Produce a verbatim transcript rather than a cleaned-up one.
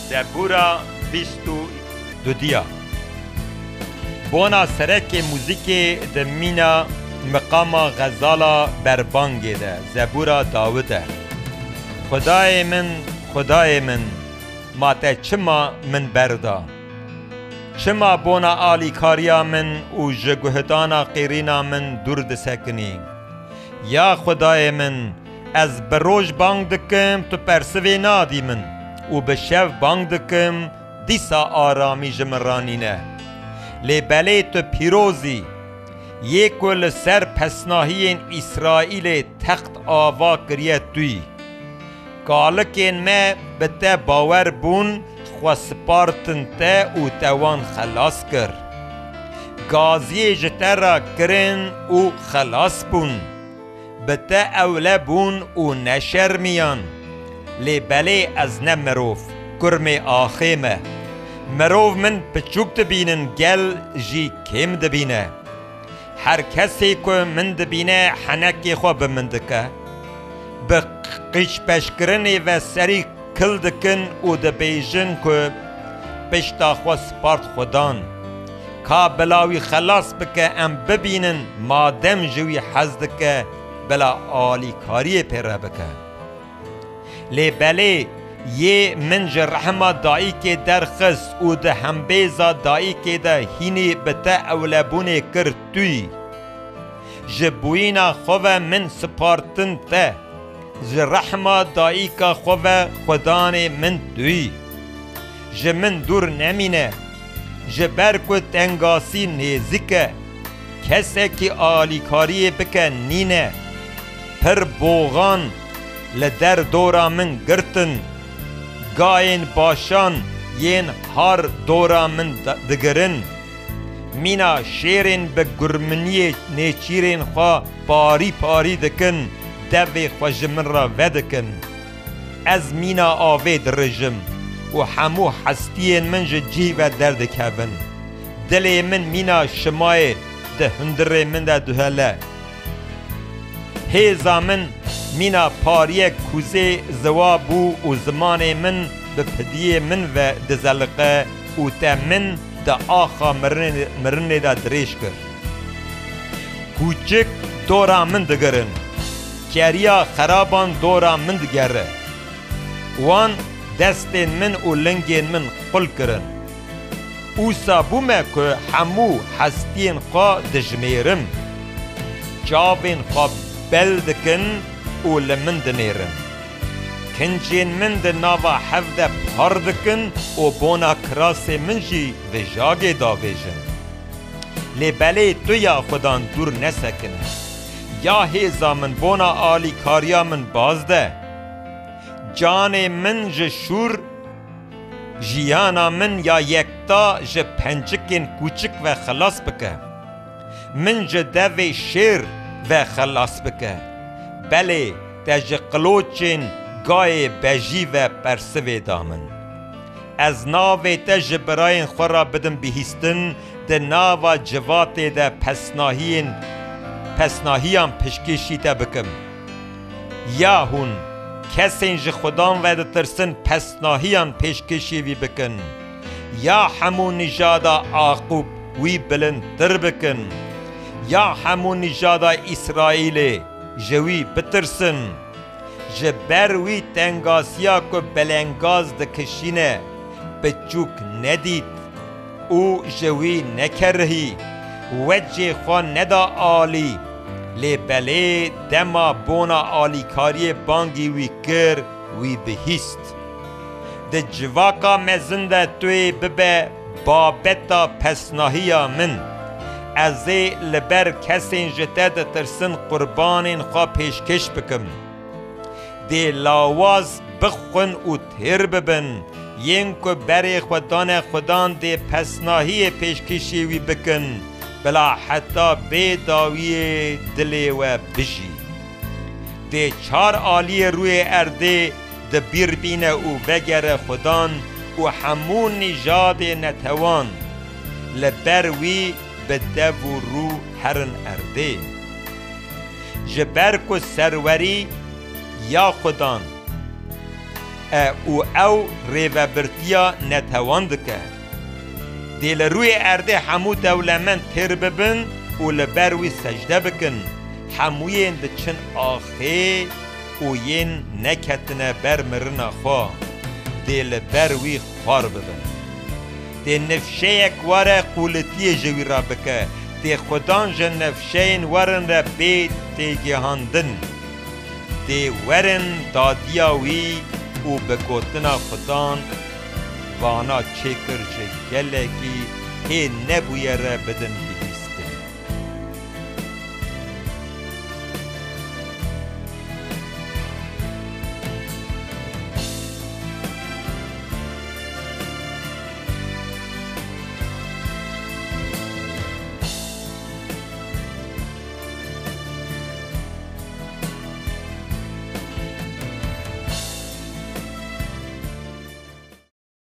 Zebûra bîst û dudiya. Bona serekê muzîkê di mîna miqama xezala berbangê de, Zebûra Dawid e. Xwedayê min, Xwedayê min, ma te çima min berda? Çima bona alîkariya min û ji guhdana qêrîna min dûr disekinî? Ya Xwedayê min, ez bi roj bang dikim, tu persivê nadî min û bi şev bang dikim, dîsa aramî ji min re nîne. Lê belê tu pîroz î, yê ku li ser pesnahiyên Îsraîlê text ava kiriye tu yî. Kalikên me bi te bawer bûn, xwe spartin te û te wan xelas kir. Gaziyê ji te re kirin û xelas bûn. Bi te ewle bûn û neşermiyan. Lê belê ez ne mirov, kurmê axê me. Mirov min piçûk dibînin, gel jî kêm dibîne. Her kesê ku min dibîne, henekê xwe bi min dike. Bi qîçpeşkirinê ve serî kil dikin û dibêjin ku pişta xwe spart Xudan. Ka bila wî xelas bike, em bibînin, madem ji wî hez dike, bila alîkariyê pê re bike. Lê belê, yê min ji rehma dayikê derxist û di hembêza dayikê de hînî bi te ewlebûnê kir tu yî. Ji bûyîna xwe ve min spartin te. Ji rehma dayika xwe ve Xudanê min tu yî. Ji min dûr nemîne. Ji ber ku tengasî nêzik e, kesekî alîkariyê bike nîne. Pir boxan li der dora min girtin. Gayên Başan yên har dora min da-, digirin. Mîna şêrên bi gurminiyê nêçîrên xwe parî parî dikin, devê xwe ji min re vedikin. Ez mîna avê dirijim û hemû hestiyên min ji cih ve derdikevin. Dilê min mîna şimayê di hundirê min de duhele. Hêza min mîna pariyek kuzê ziwa bû û zimanê min bi pidiyê min ve dizeliqe û te min di axa mirinê, mirinê de dirêj kir. Kûçik dora min digirin, keriya xeraban dora min digere. Wan destên min û lingên min qul kirin. Ûsa bûme ku hemû hestiyên xwe dijmêrim. Çavên xwe bel dikin û li min dinêrin. Kincên min di nava hev de par dikin û bona kirasê min jî vijagê davêjin. Lê belê tu ya Xudan dûr nesekine. Ya hêza min, bona alîkariya min baz de. Canê min ji şûr, jiyana min ya yekta ji pencikên kûçik ve xilas bike. Min ji devê şêr ve xilas bike. Belê, te ji qiloçên gayê bejî ve persivê da min. Ez navê te ji birayên xwe re bidim bihîstin, di nava civatê de pesnahiyên, pesnahiyan pişkêşî te bikim. Ya hûn, kesên ji Xudan ve ditirsin, pesnahiyan pêşkêşî wî bikin. Ya hemû nijada Aqûb wî bilindtir bikin. Ya hemû nijada Îsraîlê ji wî bitirsin. Ji ber wî tengasiya ku belengaz dikişîne, piçûk nedît û ji wî nekerihî, wecê xwe neda alî. Lê belê dema bona alîkariyê bangî wî kir, wî bihîst. Di civaka mezin de tu yê bibe babeta pesnahiya min. Ez ê li ber kesên ji te ditirsin qurbanên xwe pêşkêş bikim. Dê lawaz bixwin û têr bibin, yên ku berê xwe dane Xudan dê pesnahiyê pêşkêşî wî bikin, bila heta bê dawiyê dilê we bijî. Dê çar aliyê rûyê erdê di bîr bîne û vegere Xudan û hemû nîjadê netewan li ber wî bi dev û rû herin erdê. Ji ber ku serwerî ya Xudan, e, û ew rêvebirtiya netewan dike. Dê li rûyê erdê hemû dewlemend têr bibin û li ber wî secde bikin, hemûyên diçin axê û yên neketine ber mirina xwe, dê li ber wî xwar bibin. Dê nifşeyek were qûlitiyê ji wî re bike, dê xudan ji nifşeyên werin re bê têgihandin. Dê werin dadiya wî û bi gotina xudan vana çêkir ji gelekî hê nebûye re bidin